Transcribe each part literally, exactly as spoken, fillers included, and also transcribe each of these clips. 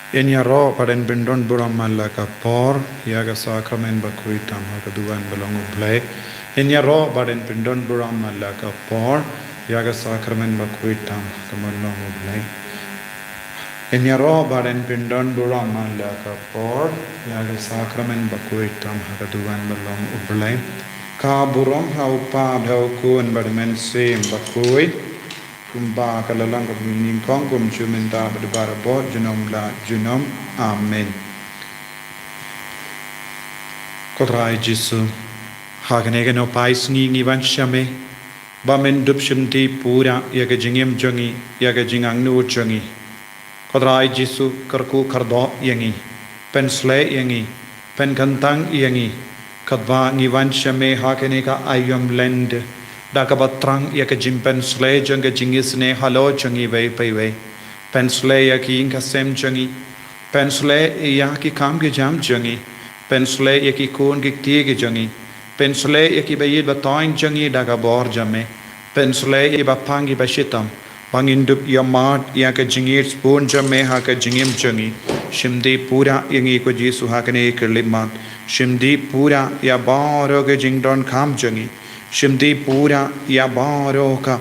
Yn ïaroh bad yn pyndon burom man la ka por ïa ka sakramen bakhuid tam ha ka duwan ba long U Blei. Yn ïaroh bad yn pyndon burom man la ka por ïa ka sakramen bakhuid tam ha ka duwan ba long U Blei. Yn ïaroh bad yn pyndon burom man la ka por ïa ka sakramen bakhuid tam ha ka duwan ba long U Blei. Ka burom ha U Kpa bad ha U Khun bad ha U Mynsiem Bakhuid. Kumba ka la long, ka bym nyngkong, kumjuh mynta bad barabor, junom la junom. Amen. Ko Trai Jisu, ha kane ka nohpai sngi ngi wan sha me ba men dup shimti pura ïa ka jingim jong ngi, ïa ka jingangnud jong ngi. Ko Trai Jisu, kyrkhu kyrdoh ïa ngi, pynsleh ïa ngi, pynkyntang ïa ngi. Katba ngi wan sha me ha kane ka aïom Lent, da kaba thrang ïa ka jingpynsleh jong ka jingisynei halor jong ngi iwei pa iwei. Pynsleh ïa ki ïing ka sem jong ngi. Pynsleh ïa ki kam ki jam jong ngi. Pynsleh ïa ki khun ki kti ki jong ngi. Pynsleh ïa ki ba ïeit ba thoiñ jong ngi da ka bor jong me. Pynsleh ïa ki ba pang ki ba shitom. Ba ngin dup ïa mad ïa ka jingïeit sbun jong me ha ka jingim jong ngi. Shimti pura ïa ngi ko Jisu ha kane ka khyllipmat. Shimti pura ïa baroh ka jingdonkam jong ngi. Shimti pura ïa baroh ka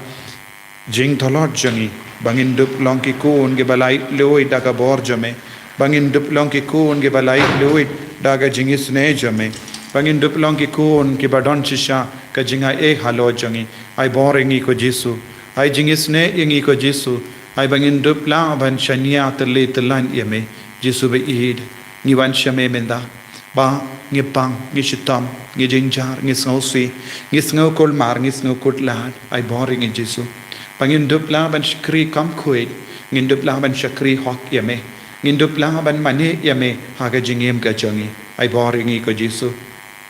jingtlot jong ngi. Ba ngin dup long ki khun ki ba laitluid da ka bor jong me. Ba ngin dup long ki khun ki ba laitluid da ka jingisynei jong me. Ba ngin dup long ki khun ki ba don shisha ka jingai ei halor jong ngi. Ai bor ïa ngi ko Jisu. Ai jingisynei ïa ngi ko Jisu. Ai ba ngin dup lah ban shaniah tylli tyllan ïa me. Jisu ba ïeit, ngi wan sha me mynta. Ba ngi pang, ngi shitom, ngi jynjar, ngi sngewsih, ngi sngew kulmar, ngi sngew khuslai. Ai bor ïa ngi Jisu. Ba ngin dup lah ban shakri kham khuid, ngin dup lah ban shakri hok ïa me. Ngin dup lah ban mane ïa me ha ka jingim ka jong ngi. Ai bor ïa ngi ko Jisu.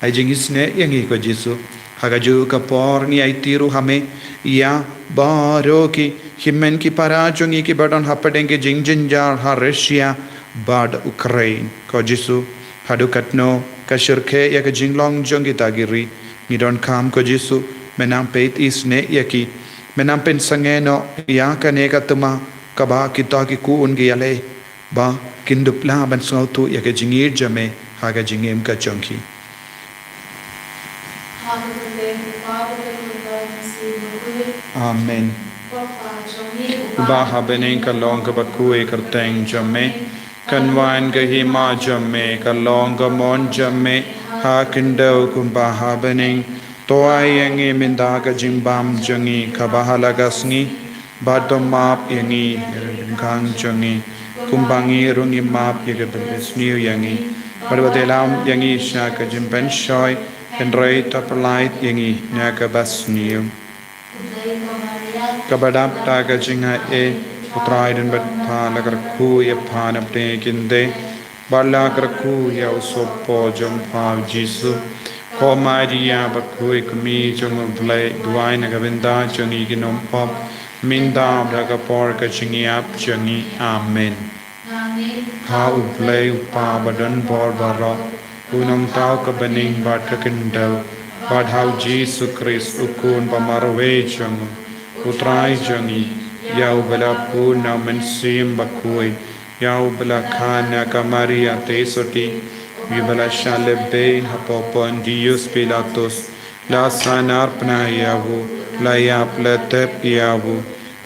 Ai jingisynei ïa ngi ko Jisu. Ha kajuh ka por ngi aiti ruh ha me ïa baroh ki hynmen ki para jong ngi ki ba don hapdeng ki jingjynjar ha Russia bad Ukraine. Ko Jisu, haduh katno ka shyrkhei ïa ka jinglong jong kita ki ri. Ngi donkam ko Jisu, men nang peit isynei ïa ki. Men nang pynsangeh noh ïa kane ka thma kaba kita ki khun ki ïaleh. Ba kin dup lah ban sngewthuh ïa ka jingïeit jong me ha ka jingim ka jong ki. Amen. Ba ha bneng, ka long kaba khuid kyrteng jong me. Kan wan ka hima jong me, ka long ka mon jong me ha khyndew kumba ha bneng. To ai ïa ngi mynta ka jingbam jong ngi kaba ha la ka sngi. Bad to map ïa ngi ki jingkang jong ngi, kumba ngi ruh ngi map ïa kiba la sniew ïa ngi. Bad wat ïalam ïa ngi sha ka jingpynshoi, hynrei to pyllait ïa ngi na kaba sniew. Kaba dap da ka jingai ei, U Trai don bad pha, la kyrkhu ïa pha na pdeng ki kynthei. Bad la kyrkhu ïa u sohpop jong pha U Jisu. Ko Maria bakhuid, kmie jong U Blei, duwai na ka bynta jong ngi ki nongpop, mynta bad ha ka por ka jingïap jong ngi. Amen. Ha U Blei U Kpa ba don bor baroh, U Nongthaw ka bneng bad ka khyndew, bad ha U Jisu Khrist U Khun ba marwei jong U, U Trai jong ngi, ïa uba la bun na U Mynsiem Bakhuid, ïa uba la kha na ka Maria Theisotti, ïa uba la shah lehbeiñ hapoh Pontius Pilatus, la sahnarphna ïa u, la ïap, la tep ïa u,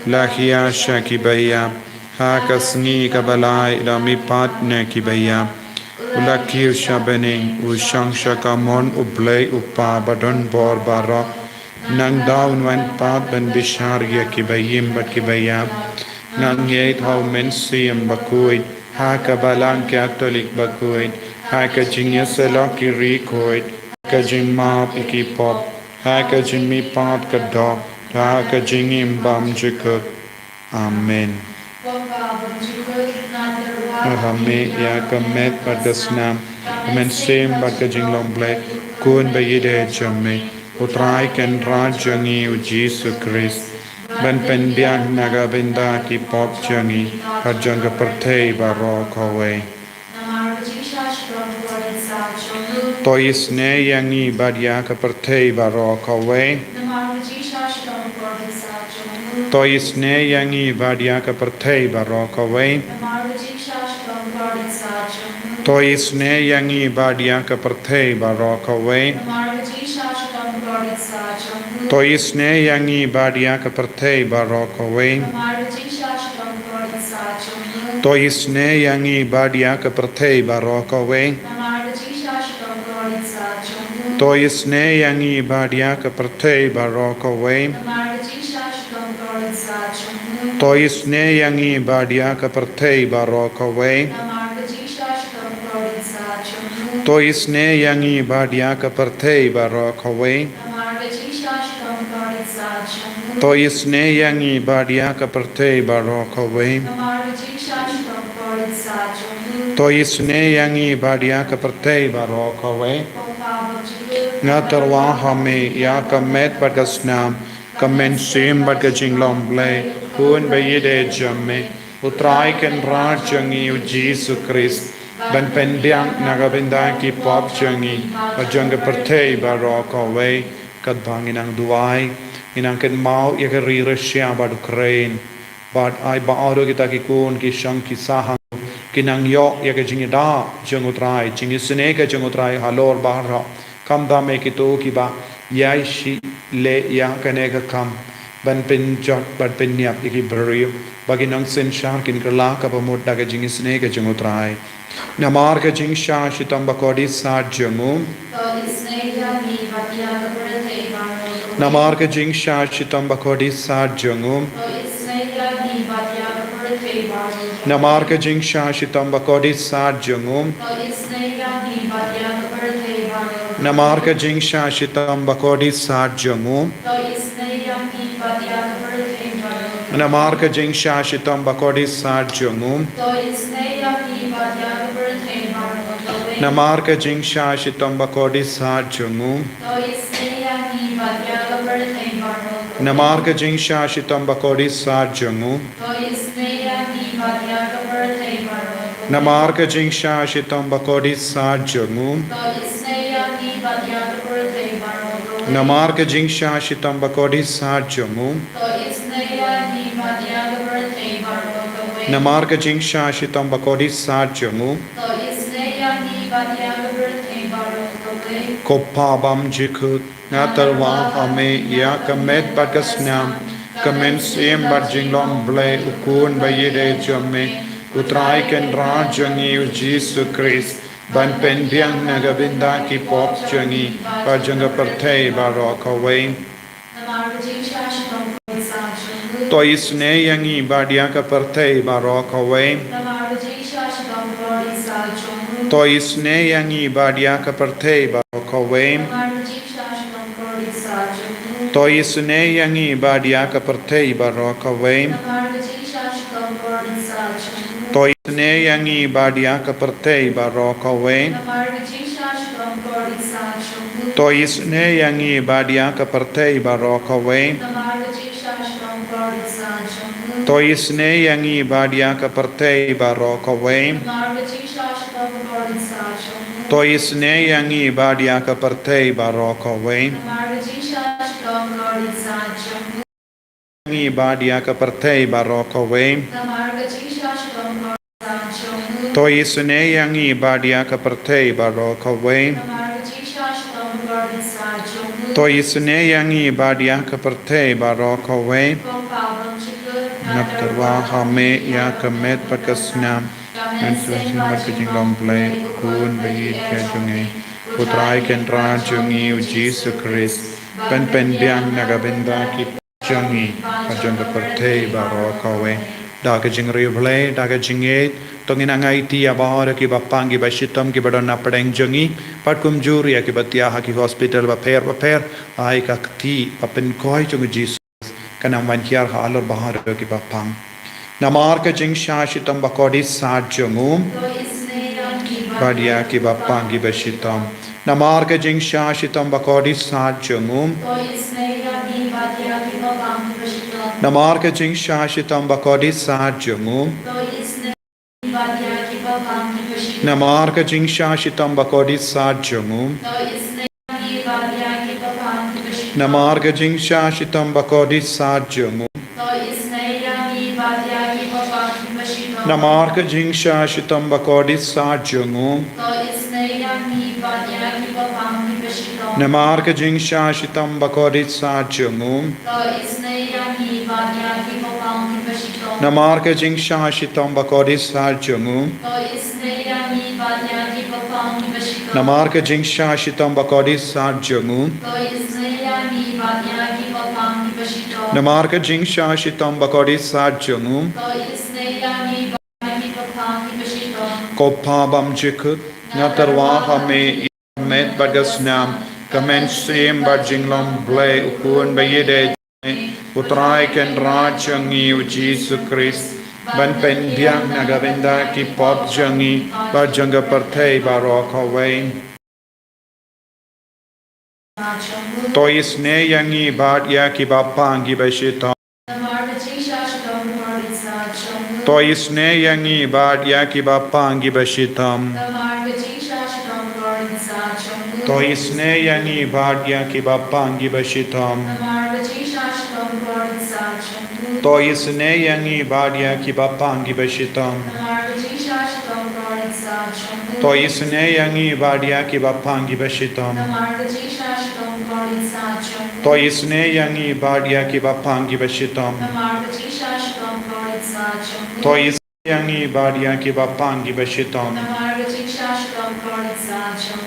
la khia sha kiba ïap, ha ka sngi kaba lai la mihpat na kiba ïap. U la kiew sha bneng, u shong sha kamon U Blei U Kpa ba don bor baroh. Nangta un wan pat ban bishar ïa kiba im bad kiba ïap. Nga ngeit ha U Mynsiem Bakhuid, ha ka Balang Katholik bakhuid, ha ka jingïasyllok ki riewkhuid, ha ka jingmap ïa ki pop, ha ka jingmihpat ka doh, ha ka jingim bymjukut. Amen. Ha me ïa ka met bad ka snam, ka mynsiem bad ka jinglong Blei, Khun ba ïeid jong me, U Trai Kynrad jong ngi U Jisu Khrist, ban pynbiang na ka bynta ki pop jong ngi bad jong ka pyrthei baroh kawei. To isynei ïa ngi bad ïa ka pyrthei baroh kawei. To isynei ïa ngi bad ïa ka pyrthei baroh kawei. To isynei ïa ngi bad ïa ka pyrthei baroh kawei. Namar ka jingshisha shitom bakordit sa jong u. To isynei ïa ngi bad ïa ka pyrthei baroh kawei. Namar ka jingshisha shitom bakordit sa jong u. To isynei ïa ngi bad ïa ka pyrthei baroh kawei. Namar ka jingshisha shitom bakordit sa jong u. To isynei ïa ngi bad ïa ka pyrthei baroh kawei. Namar ka jingshisha shitom bakordit sa jong u. To isynei ïa ngi bad ïa ka pyrthei baroh kawei. Namar ka jingshisha shitom bakordit sa jong u. To isynei ïa ngi bad ïa ka pyrthei baroh kawei. Namar ka jingshisha shitom bakordit sa jong u. To isynei ïa ngi bad ïa ka pyrthei baroh kawei. Namar ka jingshisha shitom bakordit sa jong u. To isynei ïa ngi bad ïa ka pyrthei baroh kawei. Ko Pa bakordit. Nga tyrwa ha me ïa ka met bad ka snam, ka mynsiem bad ka jinglong Blei, u Khun ba ïeit jong me, U Trai Kynrad jong ngi U Jisu Khrist, ban pynbiang na ka bynta ki pop jong ngi bad jong ka pyrthei baroh kawei. Katba ngi nang duwai, ngi nang kynmaw ïa ka ri Russia bad Ukraine. Bad ai ba aro kita ki khun ki shong ki sah hangne, ki nang ïoh ïa ka jingïada jong U Trai, jingisynei ka jong U Trai halor baroh. Kumta me kito kiba ïai shim leh ïa kane ka kam ban pynjot ban pynïap ïa ki briew, ba ki nongsynshar kin kylla ka bamut da ka jingisynei ka jong U Trai. Namar ka jingshisha shitom bakordit sa jong u. To isynei ïa ngi bad ïa ka pyrthei baroh kawei. Namar ka jingshisha shitom bakordit sa jong u. To isynei ïa ngi bad ïa ka pyrthei baroh kawei. Namar ka jingshisha shitom bakordit sa jong u. To isynei ïa ngi bad ïa ka pyrthei baroh kawei. Namar ka jingshisha shitom bakordit sa jong u. To isynei ïa ngi bad ïa ka pyrthei baroh kawei. Namar ka jingshisha shitom bakordit sa jong u. To isynei ïa ngi bad ïa ka pyrthei baroh kawei. Namar ka jingshisha shitom bakordit sa jong u. To isynei ïa ngi bad ïa ka pyrthei baroh kawei. Namar ka jingshisha shitom bakordit sa jong u. To isynei ïa ngi bad ïa ka pyrthei baroh kawei. Namar ka jingshisha shitom bakordit sa jong u. To isynei ïa ngi bad ïa ka pyrthei baroh kawei. Namar ka jingshisha shitom bakordit sa jong u. To isynei ïa ngi bad ïa ka pyrthei baroh kawei. Namar ka jingshisha shitom bakordit sa jong u. To isynei ïa ngi bad ïa ka pyrthei baroh kawei. Ko Pa bymjukut, nga tyrwa ha me ïa ka met bad ka snam, ka mynsiem bad jinglong Blei, U Khun ba ïeit jong me, U Trai Kynrad jong ngi U Jisu Khrist, ban pynbiang na ka bynta ki pop jong ngi bad jong ka pyrthei baroh kawei. Namar ka jingshisha shitom bakordit sa jong u. To isynei ïa ngi bad ïa ka pyrthei baroh kawei. Namar ka jingshisha shitom bakordit sa jong u. To isynei ïa ngi bad ïa ka pyrthei baroh kawei. Namar ka jingshisha shitom bakordit sa jong u. To isynei ïa ngi bad ïa ka pyrthei baroh kawei. Namar ka jingshisha shitom bakordit sa jong u. To isynei ïa ngi bad ïa ka pyrthei baroh kawei. Namar ka jingshisha shitom bakordit sa jong u. To isynei ïa ngi bad ïa ka pyrthei baroh kawei. Namar ka jingshisha shitom bakordit sa jong u. To isynei ïa ngi bad ïa ka pyrthei baroh kawei. Namar ka jingshisha shitom bakordit sa jong u. To isynei ïa ngi bad ïa ka pyrthei baroh kawei. Namar ka jingshisha shitom bakordit sa jong u. Ngi bad ïa ka pyrthei baroh kawei. Namar ka jingshisha shitom bakordit sa jong u. To isynei ïa ngi bad ïa ka pyrthei baroh kawei. Namar ka jingshisha shitom bakordit sa jong u. To isynei ïa ngi bad ïa ka pyrthei baroh kawei. Ko Pa bymjukut, nga tyrwa ha me ïa ka met bad ka snam, ka mynsiem bad ka jinglong Blei, U Khun ba ïeit jong ngi, U Trai Kynrad jong ngi U Jisu Khrist, ban pynbiang na ka bynta ki jong ngi bad jong ka pyrthei baroh kawei. Da ka jingriewblei, da ka jingïeit, to ngin nang aiti ïa baroh kiba pang kiba shitom kiba don na pdeng jong ngi, bad kumjuh ïa kiba thiah ha ki hospital bapher bapher, ai ka kti ba pynkhuid jong U Jisu kan nang ban hiar halor baroh kiba pang. Namar ka jingshisha shitom bakordit sa jong u. To isynei ïa ngi bad ïa kiba pang kiba shitom. Namar ka jingshisha shitom bakordit sa jong u. To isynei ïa ngi bad ïa kiba pang kiba shitom. Namar ka jingshisha shitom bakordit sa jong u. To isynei ïa ngi bad ïa kiba pang kiba shitom. Namar ka jingshisha shitom bakordit sa jong u. To isynei ïa ngi bad ïa kiba pang kiba shitom. Namar ka jingshisha shitom bakordit sa jong u. To isynei ïa ngi bad ïa kiba pang kiba shitom. Namar ka jingshah shitom bakordit sah jong u. To isynei ïa ngi bad ïa ki bapang kiba shitom. Namar ka jingshah shitom bakordit sah jong u. To isynei ïa ngi bad ïa ki bapang kiba shitom. Namar ka jingshah shitom bakordit sah jong u. To isynei ïa ngi bad ïa ki bapang kiba shitom. Namar ka jingshah shitom bakordit sah jong u. To isynei ïa ngi bad ïa ki bapang kiba shitom. Namar ka jingshah shitom bakordit sah jong u. To isynei ïa ngi bad ïa ki bapang kiba shitom. Ko Pa bymjukut, nga tyrwa ha me ïa ka met bad ka snam, ka mynsiem bad jinglong Blei u Khun ba ïadei jong me, U Trai Kynrad jong ngi U Jisu Khrist, ban pynbiang na ka bynta ki pop jong ngi bad jong ka pyrthei baroh kawei. To isynei ïa ngi bad ïa ki bapang kiba shitom. To isynei ïa ngi bad ïa ki bapang kiba shitom. To isynei ïa ngi bad ïa ki bapang kiba shitom. To isynei ïa ngi bad ïa ki bapang kiba shitom. To isynei ïa ngi bad ïa ki bapang kiba shitom. To isynei ïa ngi bad ïa ki bapang kiba shitom. To isynei ïa ngi bad ïa ki bapang kiba shitom.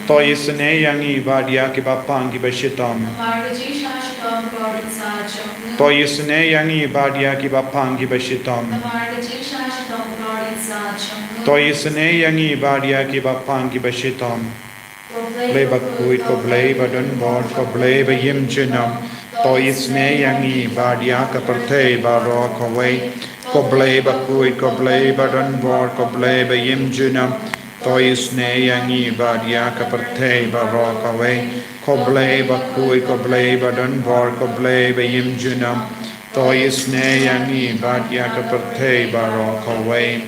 To isynei ïa ngi bad ïa ki bapang kiba shitom. To isynei ïa ngi bad ïa ki bapang kiba shitom. To isynei ïa ngi bad ïa ki bapang kiba shitom. Blei bakhuid, ko Blei badonbor, ko Blei baïem junom. To isynei ïa ngi bad ïa ka pyrthei baroh kawei. Ko Blei bakhuid, ko Blei badonbor, ko Blei baïem junom. To isynei ïa ngi bad ïa ka pyrthei baroh kawei. Ko Blei bakhuid, ko Blei badonbor, ko Blei baïem junom. To isynei ïa ngi bad ïa ka pyrthei baroh kawei.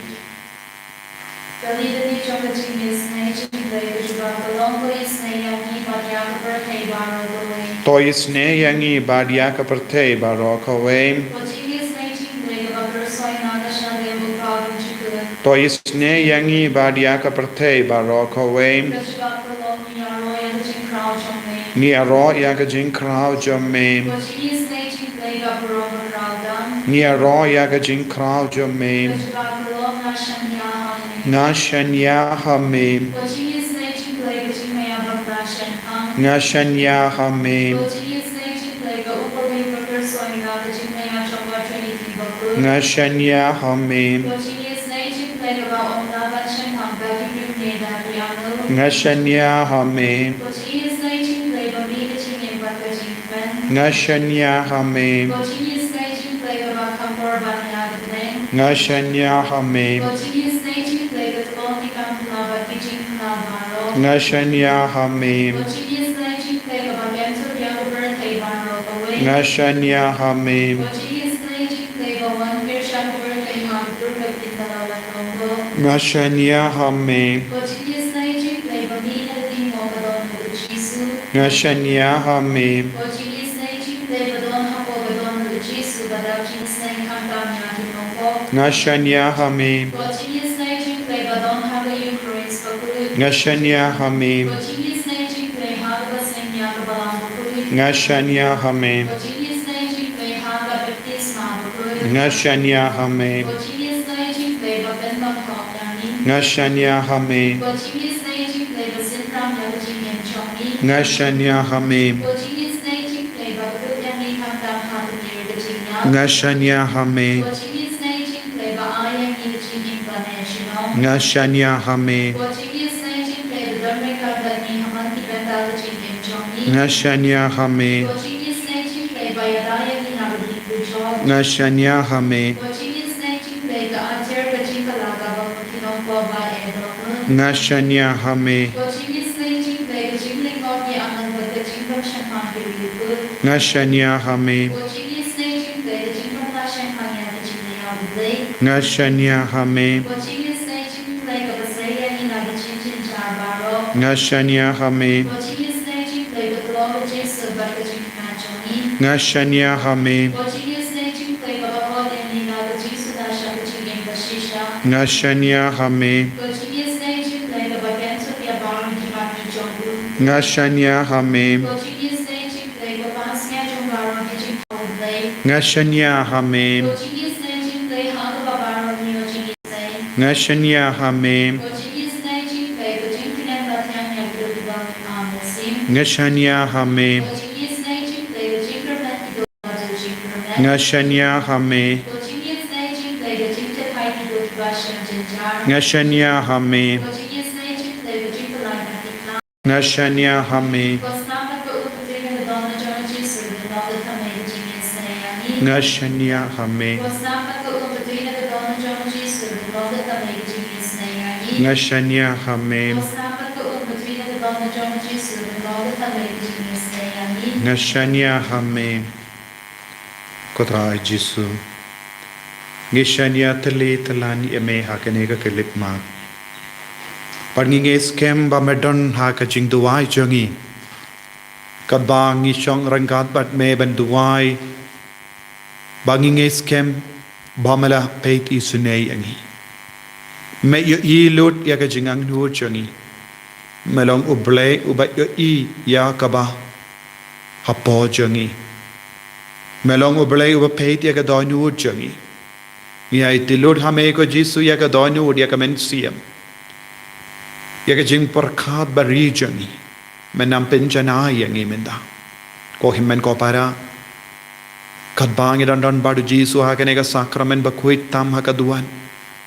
Ka lynti jong ka jingisynei jong U Blei ka jubab ka long, to isynei ïa ngi bad ïa ka pyrthei baroh kawei. To isynei ïa ngi bad ïa ka pyrthei baroh kawei. Ka jingisynei jong U Blei kaba kyrshoi na ka shadem U Kpa bymjukut. To isynei ïa ngi bad ïa ka pyrthei baroh kawei. Ka jubab ka long, ngi ïaroh ïa ka jingkhraw jong me. Ngi ïaroh ïa ka jingkhraw jong me. Ka jingisynei jong U Blei ka burom ba khraw tam. Ngi ïaroh ïa ka jingkhraw jong me. Ka jubab ka long, nga shaniah ha me. Nga shaniah ha me. Ka jingisynei jong U Blei ka jingmaïa bakla shemphang. Nga shaniah ha me. Ka jingisynei jong U Blei ka u Blei ba kyrshoi na ka jingmaïa jong ka Trinity bakhuid. Nga shaniah ha me. Ka jingisynei jong U Blei kaba ym lah ban shemphang da ki briew ne da ki angel. Nga shaniah ha me. Ka jingisynei jong U Blei ba mih ka jingim bad ka jingkmen. Nga shaniah ha me. Ka jingisynei jong U Blei kaba kham por ban ïa ka bneng. Nga shaniah ha me. Ka jingisynei jong U Blei ka tlot ki kam phylla bad ki jingphylla baroh. Nga shaniah ha me. Ka jingisynei jong U Blei kaba kem tur ïa ka pyrthei baroh kawei. Nga shaniah ha me. Ka jingisynei jong U Blei ba wan pyrshah ka pyrthei ha ka dur ka ktien ka la wan nongbuh. Nga shaniah ha me. Ka jingisynei jong U Blei ba mih na ka diengmut ka don ha U Jisu. Nga shaniah ha me. Ka jingisynei jong U Blei ba don hapoh ka don ha U Jisu ba dap jingisynei khamtam ïa ki nongpop. Nga shaniah ha me. Ka jingisynei jong U Blei ba don ha ka Eucharist bakhuid. Nga shaniah ha me. Ka jingisynei jong U Blei ha kaba seng ïa ka Balang bakhuid. Nga shaniah ha me. Ka jingisynei jong U Blei ha ka baptisma bakhuid. Nga shaniah ha me. Ka jingisynei jong U Blei ba pynbymhok ïa ngi. Nga shaniah ha me. Ka jingisynei jong U Blei ba synran ïa ka jingim jong ngi. Nga shaniah ha me. Ka jingisynei jong U Blei ba kdup ïa ngi khamtam ha ka mier ka jingïap. Nga shaniah ha me. Ka jingisynei jong U Blei ba ai ïa ngi ka jingim ba neh junom. Nga shaniah ha me. Ka jingisynei jong U Blei ba don ryngkat bad ngi ha man ki bynta ka jingim jong ngi. Nga shaniah ha me. Ka jingisynei jong U Blei ba ïada ïa ngi ha ka dih pujor. Nga shaniah ha me. Ka jingisynei jong U Blei ka ai tiar ka jingkylla kaba ki nongpop ba eh dohnud. Nga shaniah ha me. Ka jingisynei jong U Blei ka jinglyngngoh ki angel bad ka jingpynshemphang ki riewkhuid. Nga shaniah ha me. Ka jingisynei jong U Blei ka jingpynlah shemphang ïa ka jingïada U Blei. Nga shaniah ha me. Ka jingisynei jong U Blei kaba sei ïa ngi na ki jingjynjar baroh. Nga shaniah ha me. Ka jingisynei jong U Blei ka tlot ka jingsuk bad ka jingkmen jong ngi. Nga shaniah ha me. Ka jingisynei jong U Blei kaba khot ïa ngi na ka jingsuk sha ka jingim ba shisha. Nga shaniah ha me. Ko jingïaseng jong U Blei kaba kyntu ïa baroh ki jingmane jong u. Nga shaniah ha me. Ko jingïaseng jong U Blei kaba hasngiah jong baroh ki jingthaw U Blei. Nga shaniah ha me. Ko jingïaseng jong U Blei ha kaba baroh ngi ïoh jingïaseng. Nga shaniah ha me. Ko jingïaseng jong U Blei ko jingkmen ba thiang ïa ki doh kiba mynsiem. Nga shaniah ha me. Ko jingïaseng jong U Blei ko jingkyrmen ki doh kiba ju jingkyrmen. Nga shaniah ha me. Ko jingïaseng jong U Blei ko jingtharai ki doh kiba shong jynjar. Nga shaniah ha me. Ko jingïaseng jong U Blei ko jingpyllait na ki khlaiñ. Nga shaniah ha me. Ko snam bad ko um ka jingïaseng jong U Jisu, ba long da ka mei ka jingïaseng ïa ngi. Nga shaniah ha me. Ko snam bad ko um ka jingïaseng jong U Jisu, ba long da ka mei ka jingïaseng ïa ngi. Nga shaniah ha me. Ko snam bad ko um ka jingïaseng jong U Jisu, ba long da ka mei ka jingïaseng ïa ngi. Nga shaniah ha me. Ko Trai Jisu, ngi shaniah tylli tyllan ïa me ha kane ka khyllipmat. Bad ngi ngeit skhem ba me don ha ka jingduwai jong ngi. Katba ngi shong ryngkat bad me ban duwai, ba ngi ngeit skhem ba me la peit isynei ïa ngi. Me ïohi lut ïa ka jingangnud jong ngi. Me long U Blei uba ïohi ïa kaba hapoh jong ngi. Me long U Blei uba peit ïa ka dohnud jong ngi. Ngi aiti lut ha me ko Jisu ïa ka dohnud, ïa ka mynsiem, ïa ka jingpyrkhat ba ri jong ngi. Men ym pynjanai ïa ngi mynta. Ko hynmen ko para, katba ngi don don bad U Jisu ha kane ka sakramen bakhuid tam ha ka duwan,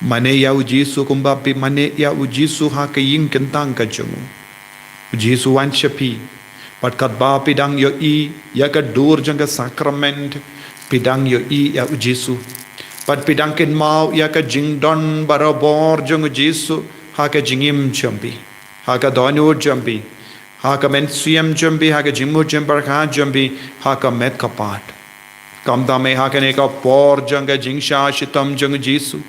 mane ïa U Jisu kumba phi mane ïa U Jisu ha ka ïing kyntang ka jong u. U Jisu wan sha phi. Bad katba phi dang ïohi ïa ka dur jong ka sakramen, phi dang ïohi ïa U Jisu. Bad phi dang kynmaw ïa ka jingdon barabor jong U Jisu ha ka jingim jong phi, ha ka dohnud jong phi, ha ka mynsiem jong phi, ha ka jingmut jingpyrkhat jong phi, ha ka met ka pat. Kumta me ha kane ka por jong ka jingshah shitom jong U Jisu,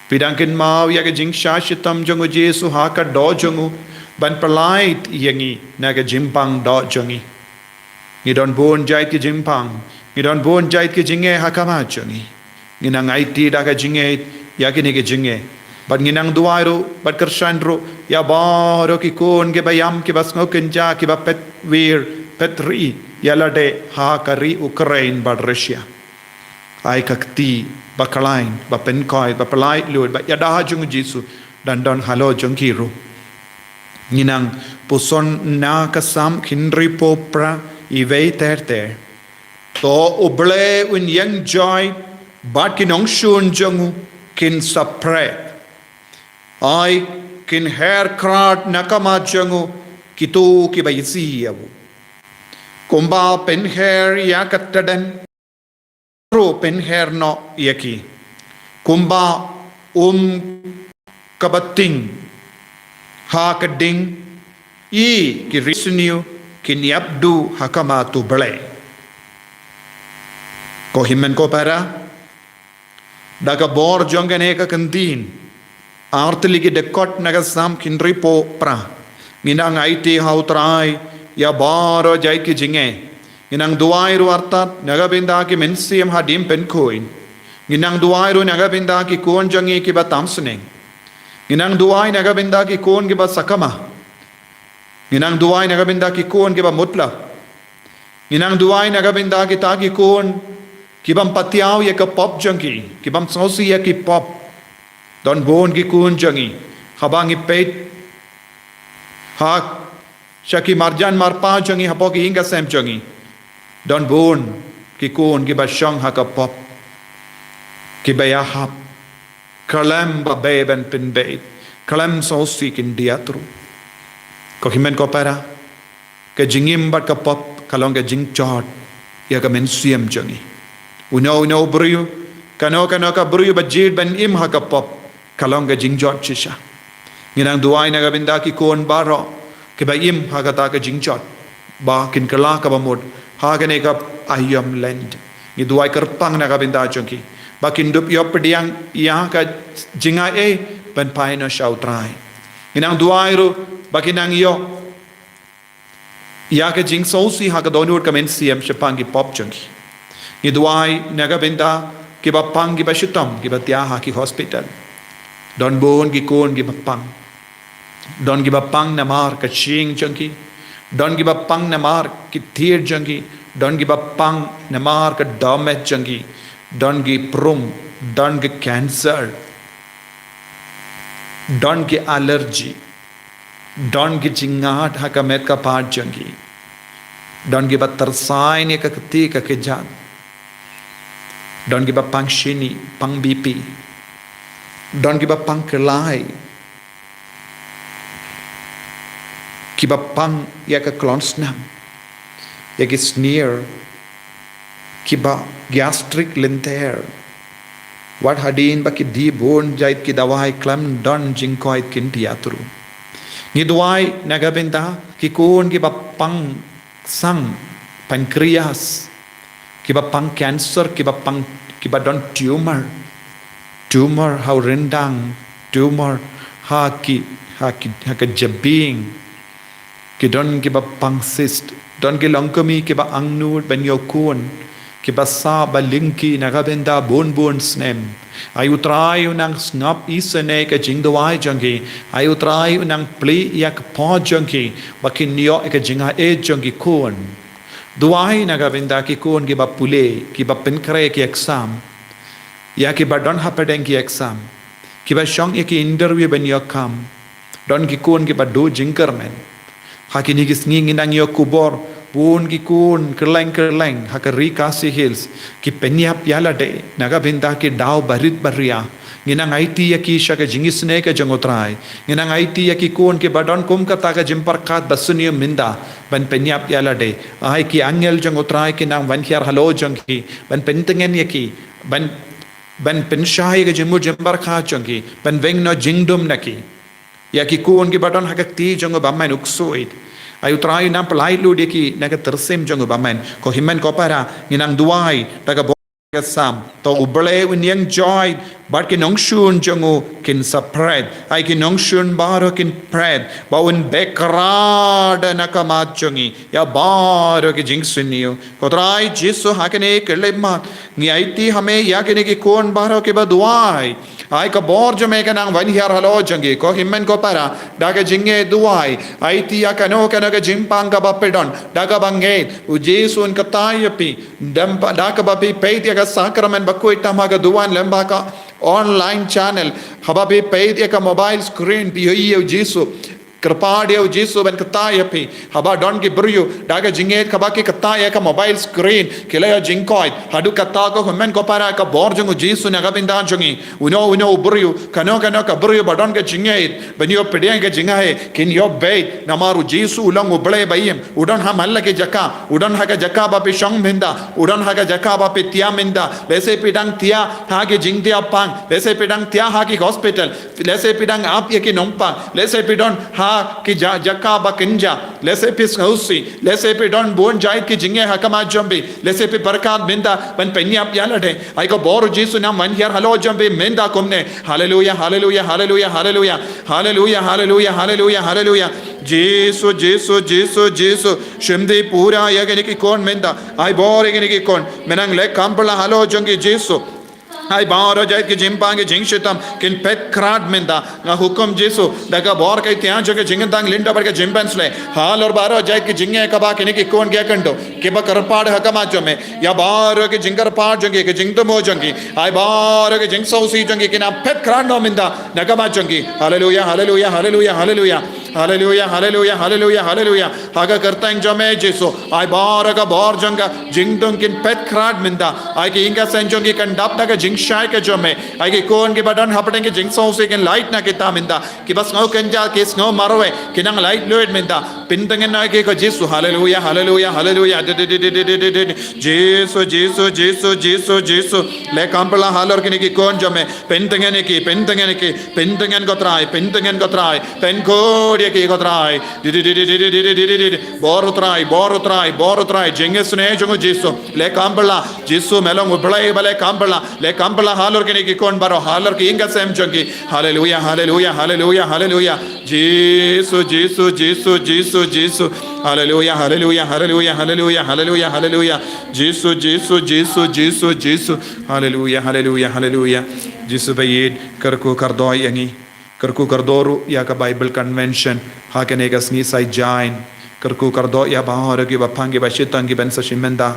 phi dang kynmaw ïa ka jingshah shitom jong U Jisu ha ka doh jong u, ban pyllait ïa ngi na ka jingpang doh jong ngi. Ngi don bun jait ki jingpang, ngi don bun jait ki jingeh ha khmat jong ngi. Ngi nang aiti da ka jingngeit ïa kine ki jingeh. Bad ngi nang duwai ruh, bad kyrshan ruh ïa baroh ki khun kiba ïam, kiba sngewkynja, kiba pet wir pet ri ïa lade ha ka ri Ukraine bad Russia. Ai ka kti ba khlaiñ, ba pynkhuid, ba pyllait lut, ba ïada ha jong U Jisu, don don halor jong ki ruh. Ngi nang puson na ka Salm hynriewphew phra, iwei ter ter. To U Blei un ïeng jai, bad ki nongshun jong u kin sa phriang. Ai kin her khrat na khmat jong u kito kiba isih ïa u. Kumba pynher ïa ka tdem, ruh pynher noh ïa ki. Kumba um kaba ting ha ka ding, i ki riewsniew kin ïap duh ha khmat U Blei. Ko hynmen ko para, da ka bor jong kane ka ktien, artylli ki dkhot na ka Salm hynriewphew phra, ngi nang aiti ha U Trai ïa baroh jait ki jingeh. Ngi nang duwai ruh artat na ka bynta ki mynsiem haduh pynkhuid. Ngi nang duwai ruh na ka bynta ki khun jong ngi kiba tam sneng. Ngi nang duwai na ka bynta ki khun kiba sakma. Ngi nang duwai na ka bynta ki khun kiba mutlop. Ngi nang duwai na ka bynta kita ki khun kibym patiaw ïa ka pop jong ki, kibym sngewsih ïa ki pop. Don bun ki khun jong ngi, haba ngi peit ha sha ki marjan marpa jong ngi hapoh ki ïing ki sem jong ngi, don bun ki khun kiba shong ha ka pop, kiba ïahap, khlem ba beh ban pynbeit, khlem sngewsih kin diat ruh. Ko hynmen ko para, ka jingim bad ka pop ka long ka jingjot ïa ka mynsiem jong ngi. Uno uno u briew, kano kano ka briew ba jied ban im ha ka pop, ka long ka jingjot shisha. Ngi nang duwai na ka bynta ki khun baroh kiba im ha kata ka jingjot, ba kin kylla kaba mut ha kane ka aïom Lent. Ngi duwai kyrpang na ka bynta jong ki, ba kin dup ïoh pdiang ïa ka jingaiei ban phai noh sha U Trai. Ngi nang duwai ruh ba kin nang ïoh ïa ka jingsngewsih ha ka dohnud ka mynsiem shaphang ki pop jong ki. Ngi duwai na ka bynta kiba pang, kiba shitom, kiba thiah ha ki hospital. Don bun ki khun kiba pang. Don kiba pang namar ka shyieng jong ki. Don kiba pang namar ki tied jong ki. Don kiba pang namar ka dohmed jong ki. Don ki prum, don ki cancer. Don ki allergy. Don ki jingngad ha ka met ka phad jong ki. Don kiba tyrsain ïa ka kti ka kjat. Don kiba pang shini, pang B P. Don kiba pang klai. Kiba pang ïa ka klong snam. Ïa ki sneer. Kiba gastric lynter. Wat hadien ba ki die bun jait ki dawai khlem don jingkoit kin ïathuh. Ngi duwai na ka bynta ki khun kiba pang sang, pancreas, kiba pang cancer, kiba pang, kiba don tumor. Tumor ha u ryndang, tumor ha ki, ha ki, ha ka jabieng. Ki don kiba pang cyst, don ki longkmie kiba angnud ban ïoh khun, kiba sah ba lyngkhi na ka bynta bun bun snem. Ai U Trai un nang sngap isynei ka jingduwai jong ki. Ai U Trai un nang plie ïa ka pyrthei jong ki ba kin ïoh ïa ka jingaiei jong ki khun. Duwai na ka bynta ki khun kiba pule, kiba pynkhreh ki exam. Ïa kiba don hapdeng ki exam. Kiba shong ïa ki interview ban ïoh kam. Don ki khun kiba duh jingkyrmen. Ha kine ki sngi ngi nang ïoh khubor, bun ki khun kylleng kylleng ha ka Ri Khasi Hills ki pynïap ïalade na ka bynta ki daw barit baria. Ngi nang aiti ïa ki sha ka jingisynei ka jong U Trai. Ngi nang aiti ïa ki khun kiba don kum kata ka jingpyrkhat ba sniew mynta ban pynïap ïalade. Ai ki angel jong U Trai kin nang wan hiar halor jong ki ban pyntngen ïa ki, ban, ban pynshai ïa ka jingmut jingpyrkhat jong ki, ban weng noh jingdum na ki. Ïa ki khun kiba don ha ka kti jong u bymman u ksuid. Ai U Trai un nang pynlait lut ïa ki na ka tyrsim jong u bymman. Ko hynmen ko para, ngi nang duwai da ka bor ka Salm. To U Blei un ïeng joit bad ki nongshun jong u kin sa pret. Ai ki nongshun baroh kin pret. Ba un beh krad na ka mat jong ngi ïa baroh ki jingsniew. Ko Trai Jisu, ha kine ki khyllipmat ngi aiti ha me ïa kine ki khun baroh kiba duwai. Ai ka bor jong me kan nang wan hiar halor jong ki, ko hynmen ko para, da ka jingngeit duwai. Aiti ïa kano kano ka jingpang kaba phi don da kaba ngeit. U Jisu un kyrteng ïa phi, da, da kaba phi peit ïa ka sakramen bakhuid tam ha ka duwan lem bad ka online channel, haba phi peit ïa ka mobile screen, phi ïohi ïa U Jisu. Kyrpad ïa U Jisu ban kyrteng ïa phi. Haba don ki briew da ka jingngeit kaba ki kyrteng ïa ka mobile screen ki la ïoh jingkoit, haduh katta, ko hynmen ko para, ka bor jong U Jisu na ka bynta jong ngi. Uno uno u briew, kano kano ka briew ba don ka jingngeit ban ïoh pdiang ka jingaiei, kin ïoh beit, namar U Jisu u long U Blei ba im. U don ha man la ki jaka, u don ha ka jaka ba phi shong mynta, u don ha ka jaka ba phi thiah mynta. Lehse phi dang thiah ha ki jingthiah pang, lehse phi dang thiah ha ki hospital, lehse phi dang ap ïa ki nongpang, lehse phi don ha ki ja-, jaka ba kynja, lehse phi sngewsih, lehse phi don bun jait ki jingeh ha khmat jong phi, lehse phi pyrkhat mynta ban pynïap ïalade. Ai ka bor U Jisu nang wan hiar halor jong phi mynta kumne. Haleluya, haleluya, haleluya, haleluya. Haleluya, haleluya, haleluya, haleluya. Jisu, Jisu, Jisu, Jisu. Shim dei pura ïa kine ki khun mynta. Ai bor ïa kine ki khun. Me nang leh kam pla halor jong ki Jisu. Ai baroh jait ki jingpang ki jingshitom kin phet krad mynta. Nga hukum Jisu da ka bor ka ïtiar jong ka jingkyntang lynda bad ka jingpynsleh. Halor baroh jait ki jingeh kaba kine ki khun ki ïakynduh, kiba kyrpad ha khmat jong me. Ïa baroh ki jingkyrpad jong ki, ki jingthmu jong ki, ai baroh ki jingsngewsih jong ki, kin nang phet krad noh mynta na khmat jong ki. Haleluya, haleluya, haleluya, haleluya. Haleluya, haleluya, haleluya, haleluya. Ha ka kyrteng jong me Jisu, ai baroh ka bor jong ka jingdum kin phet krad mynta. Ai ki ïing ki sem jong ki kan dap da ka jingshai ka jong me. Ai ki khun kiba don hapdeng ki jingsngewsih kin lait na kita mynta. Kiba sngew kynja, ki sngew marwei, kin nang lait luid mynta. Pyntngen ïa ki ko Jisu. Haleluya, haleluya, haleluya. Di, di, di. Jisu, Jisu, Jisu, Jisu, Jisu. Leh kam pla halor kine ki khun jong me. Pyntngen ïa ki, pyntngen ïa ki, pyntngen ko Trai, pyntngen ko Trai. Pynkhuid ïa ki ko Trai. Di, di, di. Bor U Trai, bor U Trai, bor U Trai. Jingisynei jong U Jisu. Leh kam pla. Jisu me long U Blei ba leh kam pla. Leh kam pla halor kine ki khun baroh, halor ki ïing ki sem jong ki. Haleluya, haleluya, haleluya, haleluya. Jisu, Jisu, Jisu, Jisu, Jisu. Haleluya, haleluya, haleluya, haleluya, haleluya, haleluya. Jisu, Jisu, Jisu, Jisu, Jisu. Haleluya, haleluya, haleluya. Jisu ba ïeit, kyrkhu kyrdoh ïa ngi. Kyrkhu kyrdoh ruh ïa ka Bible Convention ha kane ka sngi Saitjaiñ. Kyrkhu kyrdoh ïa baroh kiba pang, kiba shitang, kiban sa shim bynta.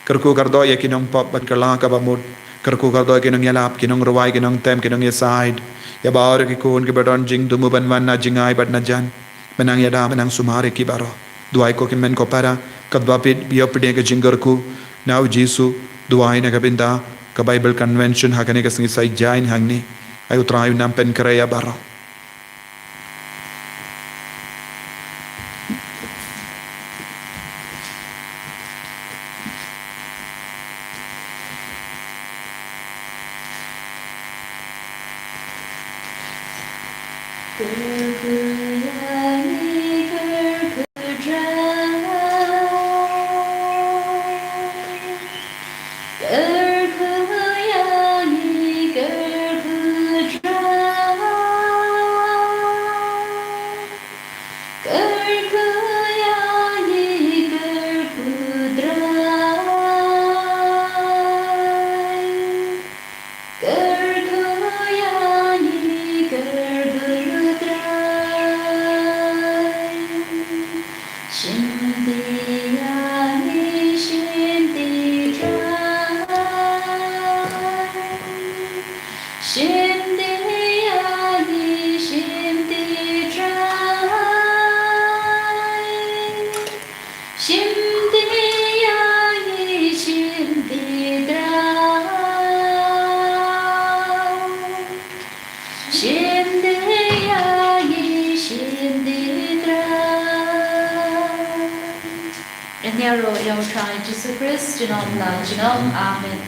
Kyrkhu kyrdoh ïa ki nongpop bad kylla kaba mut. Kyrkhu kyrdoh ïa ki nongïalap, ki nongrwai, ki nongtem, ki nongïasaid. Ïa baroh ki khun kiba don jingthmu ban wan na jingai bad na jan. Mynta ïada, mynta sumar ïa ki baroh. Duwai ko ki hynmen ko para, katba phi ïoh pdiang ka jingkyrkhu na u Jisu, duwai na ka bynta ka Bible Convention ha kane ka sngi Saitjaiñ hangne. Ai U Trai un nang pynkhreh ïa baroh. Ngan ïaroh ïa U Trai Jisu Khrist, junom la junom. Amen.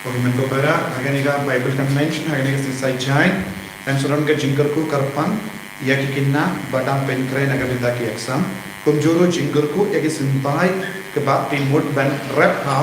Ko hynmen ko para, ha kane ka Bible Convention, ha kane ka sngi Saitjaiñ, ngan sa don ka jingkyrkhu kyrpang ïa ki khynnah ba dang pynkhreh na ka bynta ki exam. Kumjuh ruh jingkyrkhu ïa ki symbai kiba phi mut ban rep ha